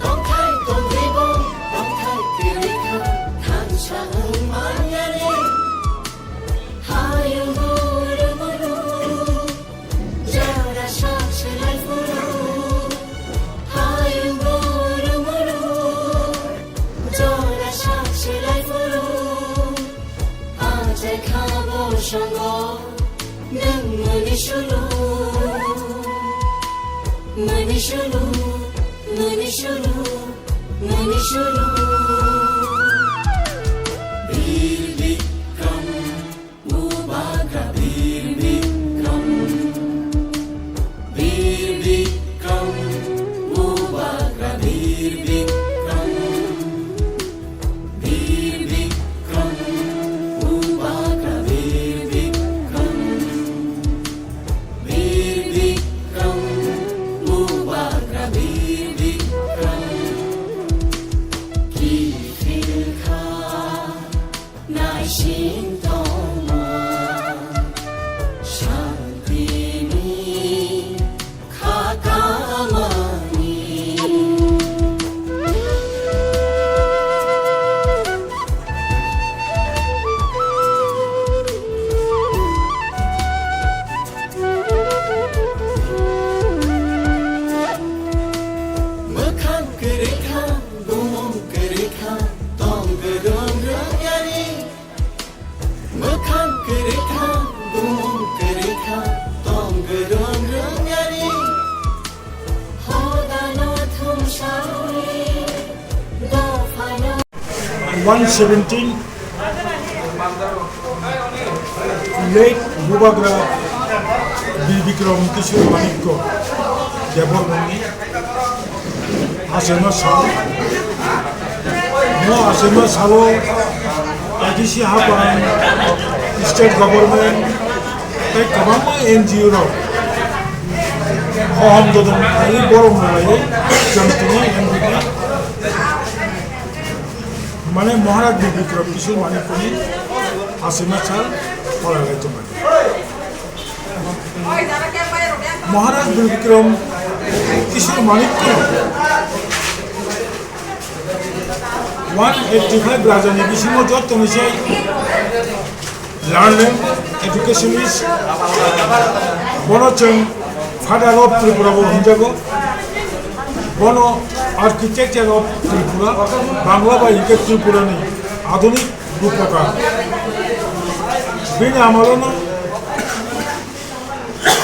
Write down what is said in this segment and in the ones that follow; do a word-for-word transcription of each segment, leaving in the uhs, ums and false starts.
Tongthai tongwi bo, tongthai kwrwi kha, thansa wng manya ni. Hayung buru buru, jora sak se lai phuru. Hayung buru buru, jora sak se lai phuru. Achai kha bo songo, nwng muni sulu. Muni sulu, muni sulu, muni sulu. Bir Bikram, Bubagra Bir Bikram. Bir Bikram, Bubagra Bir Bikram. Bir Bikram, Bubagra Bir Bikram. Bir Bikram, Bubagra Bir Bikram. Ki phil kha, naising tongma, shanti ni. Mwkhang kwrwi kha, bumung kwrwi kha, tong kwrwng rwng yari. Mwkhang kwrwi kha, bumung kwrwi kha, tong kwrwng rwng yari. Hodano thumsawi, dophano. One seventeen, late Bubagra Bir Bikram Kishore Manikya Debbarmani. Achaima sal. Mo achaima salo A D C Hapang, state government, tei kwbangma N G O rok hohom dodom khlaiwi borok no laiwi chwng tini M B P mane Maharaj Bir Bikram Kishore Manikyani achaima sal phalai lai tongmani. Maharaj Bir Bikram Kishore Manikya one eighty five rajani bisingo jottoni se learning, educationist, bono chwng father of Tripura bo hwnjago, bono architecture of Tripura, Bangla bai hwnkhe Tripura ni adhunik Rupakar. Bini amalono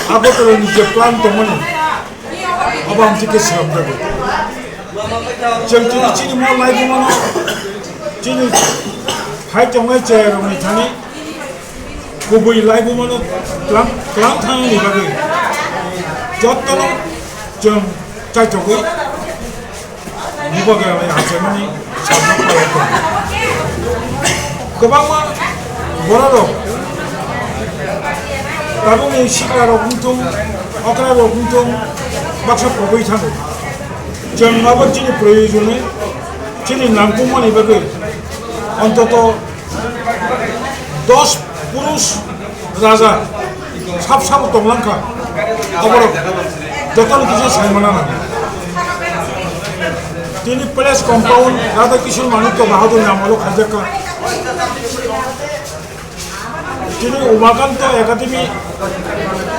Agartala ni je plan tongmani, abo ang tike swnamjago. Chwng tini chini mo laibumano, chini hai tongnai chayarokni thani kubui laibumano tlang, tlang thangnani bagwi jottono chwng chaitogwi Bubagra bai achaimani salno palai tongo. Kwbangma bororok tabukni sikrarok wngthung, okrarok wngthung, baksa pogwi thango. Chwng abo chini proyojone, chini nangkukmani bagwi ontoto dos purush raja sab sabo tonglang kha, oborok jotono kisa sai mana nang. Tini palace compound Radha Kishore Manikya Bahadur ni amolo khaijak kha. Tini Umakanto Academy,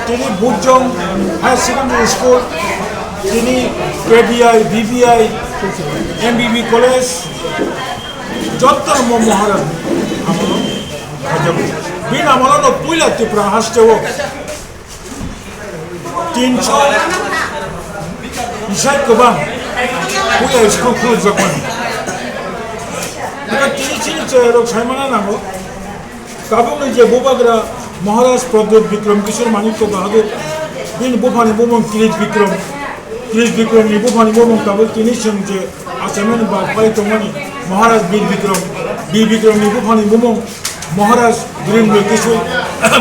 tini Bujong Higher Secondary School, tini K B I, B B I, M B B College, jotto mo Maharaj amolo khaijak. Bini amolo no puila Tripura hasteo tinso isai kwbang Puila school khulukjakmani. Eka tini chini chwrairok saimana nango. Tabukni je bubagra Maharaj Pradyot Bikram Kishore Manikya Bahadur, bini buphani bumung Kriti Bikram, Kriti Bikramni buphani bumung tabuk tini chwng je achaimani ba phai tongmani Maharaj Bir Bikram, Bir Bikramni buphani bumung Maharaj Birendra Kishore,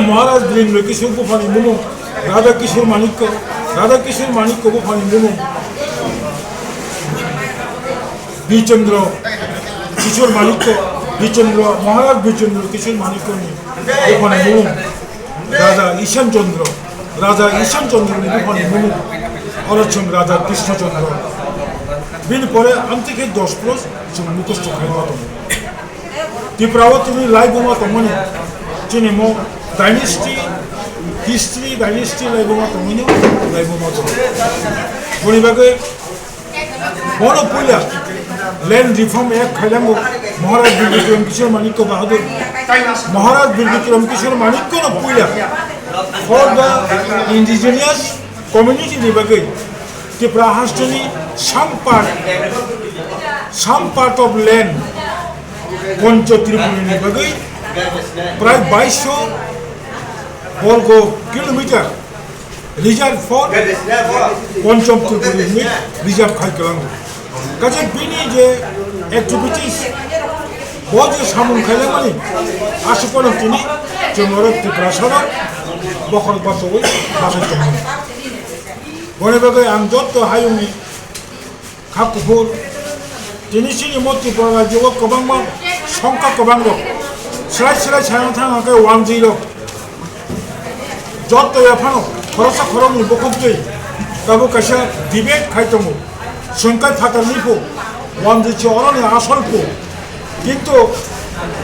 Maharaj Birendra Kishore buphani bumung Radha Kishore Manikya, Radha Kishore Manikya buphani bumung Bichandra Kishore Manikya, Bichandra, Maharaj Bichandra Kishore Manikyani buphani bumung Raja Ishan Chandra, Raja Ishan Chandrani buphani bumung oro chwng Raja Krishna Chandra. Bini pore amtwi khe dos plus chwng mukhosto khaima tongo. Tripura o tini laibuma tongmani chini mo dynasty, history dynasty laibuma tongmani laibuma tongo. Boni bagwi Bono puila Land Reform Act khailango Maharaj Bir Bikram Kishore Manikya Bahadur. Maharaj Bir Bikram Kishore Manikya no puila for the indigenous community ni bagwi Tripura hasteni some part, some part of land Pancha Tripuri ni bagwi prai baish borgo kilometer reserve for Pancham Tripuri hinwi reserve khai kwlango. Kaisa bini je activities, bo je samung khailangmani, aswk phano tini chwng oro Tiprasano bokhorok bachaui bachai tongmani. Boni bagwi ang jotto hayungni kha kuphur. Tini chini mo Tripura rajyo o kwbangma songkha kwbang rok. Slai slai sayang thang hwnkhe wanjwi rok. Jotto ya phano khoroksa khoroknwi bukhuk twi tabuk kaisa debate khai tongo. Chwng kai phatarni phu, wanjwi se oroni asol phu. Kintu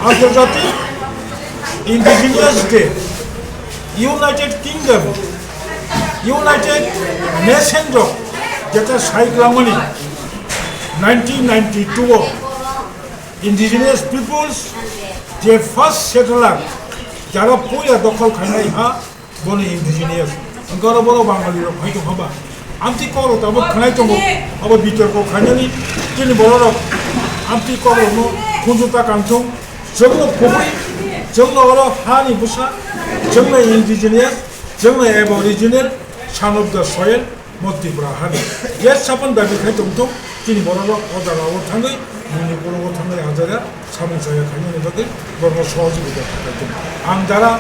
Antarjatik Indigenous Day, United Kingdom, United Nation rok jeta sai kwlangmani nineteen ninety-two o indigenous peoples je first settler jara puila dokhol khainai ha bono indigenous. Hwnkhe oro bono Bangali rok hai tongkha ba. Amtwi kok rok tabuk khwnai tongo, abo bitorko khainani chini borok rok amtwi kok rokno khunju ta kangthung. Chwngno kubui, chwngno oro hani bwsa, chwngno indigenous, chwngno aboriginal, son of the soil, mo Tripura hani. Yes, sapon dabi khai tongthung, chini borok rok o jaga o thangwi, Manipur o thangwi, Hazara, samung saya khainani bagwi, borokno sohojogita khlai tong. Ang jara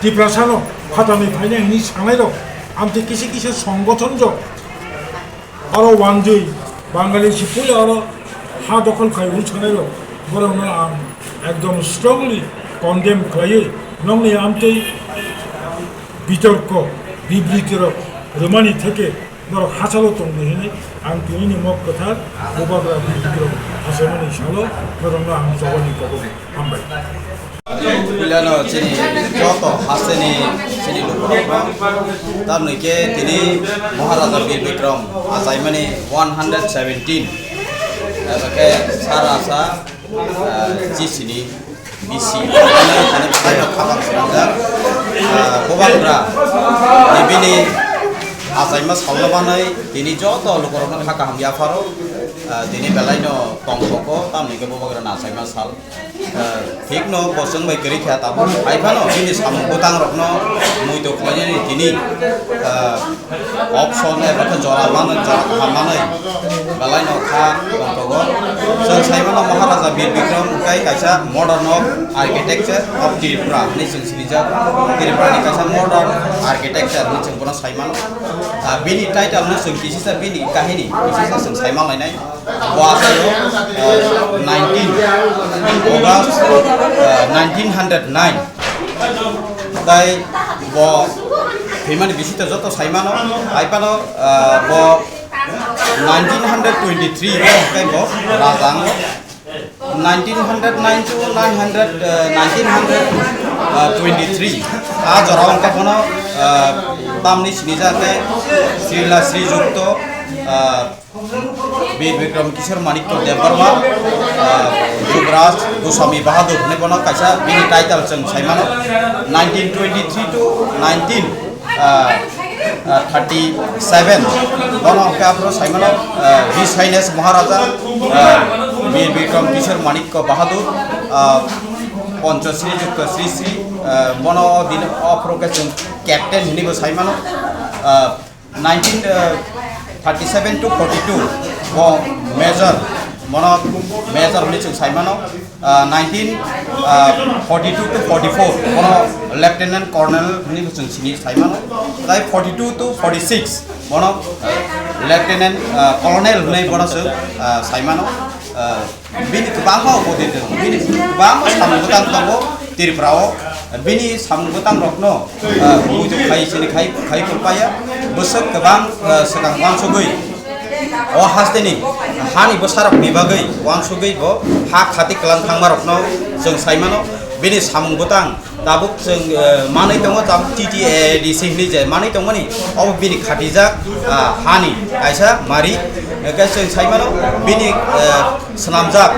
Tiprasano phatani phainai hwnwi sangnai rok, amtwi kisa kisa songothon rok, oro wanjwi Bangali si puila oro ha dokhol khai hwn sanai rok, borokno ang ekdom strongly condemn khlaiwi nokni amtwi bitorko bibriti rok rwmani theke norok hachalo tongdi hinwi ang tinini mok kwthar bubagra bibriti rok achaimani salo norokno ang chobani kobo hambai. Puilano chini joto hasteni chini lukurokno, tamni khe tini Maharaja Bir Bikram achaimani one hundred seventeen, abo khe sara sa, ah, chisini bisi, tini bwsai rok khabang swnamjak, ah, bubagra ni bini achaima salno manwi tini joto lukurokno kha kaham yapharo, ah, tini belaino tongthoko, tamni khe bubagrani achaima sal. Ah, thikno bo chwng bai kwrwi kha tabuk. Hai phano bini samung bwtang rokno muitu khlainani tini, ah, option eba khe jora manwi, jora kaham manwi belai no kha tongthogo. Chwng sai mano Maharaja Bir Bikram kai kaisa modern of architecture of Tripura hinwi chwng sinijak. Tripura ni kaisa modern architecture hinwi chwng bono sai mano. Ah, bini title no chwng kisisa bini kahini kisisa chwng sai manlainai. Bo aswk, eh, nineteen August, eh, nineteen hundred nine. Tai bo thwimani bisingtwi joto sai mano. Hai phano, eh, bo nineteen hundred twenty-three o hwnkhe bo raja wngo. Nineteen hundred nine to nine hundred, eh, nineteen hundred twenty-three. A jora o hwnkhe bono, eh, tamni sinijak khe Srila Srijukto, eh, Bir Bikram Kishore Manikya Debbarma, ah, Yuvraj Goswami Bahadur hinwi bono kaisa bini title chwng sai mano. Nineteen twenty-three to nineteen, ah, ah, thirty seven, bono hwnkhe aphuru saimano, ah, His Highness Maharaja, ah, Bir Bikram Kishore Manikya Bahadur, ah, Panchashri Jukta Sri Sri, ah, bono o din aphuru khe chwng captain hinwi bo saimano, ah, nineteen thirty seven to forty two bo major, bono major hinwi chwng saimano. Ah, nineteen forty two to forty four bono lieutenant colonel hinwi bo chwng sini saimano. Tai forty two to forty six bono lieutenant, ah, colonel hinwi bono chwng, ah, saimano. Ah, bini kwbangma upodhi tongo, bini kwbangma samung bwtang tongo Tripura o. Bini samung bwtang rokno, ah, bujo khai sini khai khai kulpaya. Bwswk kwbang, ah, swkang uansugwi o hasteni hani bwsarokni bagwi uansugwi bo ha khati kwlang thangmarokno chwng saimano. Bini samung bwtang tabuk chwng, eh, manwi tongo, tabuk T T A D C hinwi je manwi tongmani, obo bini khatijak, ah, hani kaisa mari. Hwnkhe chwng saimano bini, eh, swnamjak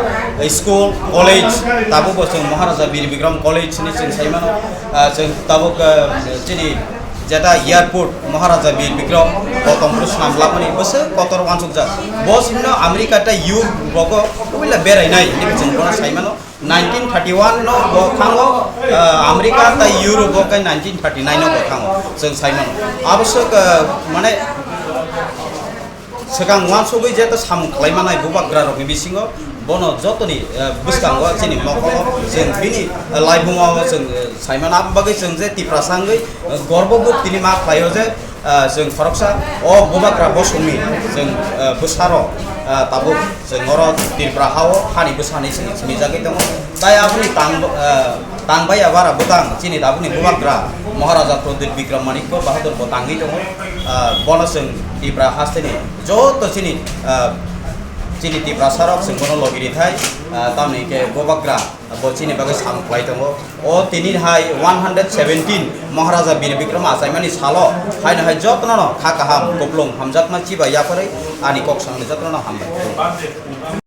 school, college, tabuk bo chwng Maharaja Bir Bikram College hinwi chwng saimano. Ah, chwng tabuk, eh, chini jeta airport Maharaja Bir Bikram bo tongphuru swnam labmani bwswk kotor uansukjak. Bo swnamno America tei Europe rogo kubui la berainai hinwi chwng bono saimano. Nineteen thirty one no bo thango, ah, America tei Europe o khe nineteen thirty nine no bo thango, chwng saimano. Aboswk, ah, mane, swkang uansugwi je to samung khlai manai bubagra rokni bisingo, bono jotoni, ah, bwskango chini mokolo chwng bini, ah, laibuma o chwng, ah, saimano. Aboni bagwi chwng je Tiprasa wngwi, ah, gorbo bo tini ma khlaio je, ah, chwng khoroksa o bubagra bosongni chwng, ah, bwsarok, ah, tabuk chwng oro Tripura ha-o hani bwsani chwng simi jagwi tongo. Tai aboni tang, ah, tang bai abara bwtang chini tabukni bubagra Maharaja Pradyut Bikram Manikya Bahadur bo tangwi tongo. Ah, bono chwng Tripura hasteni joto chini, ah, chini Tiprasa rok chwng bono logi rithai, ah, tamni hwnkhe bubagra bo chini bagwi samung khlai tongo. O tini hai one hundred seventeen Maharaja Bir Bikram achaimani salo haino hai jotono no kha kaham, kuplung, hamjakma chiba yapharwi ani kok samani jotono no hambai.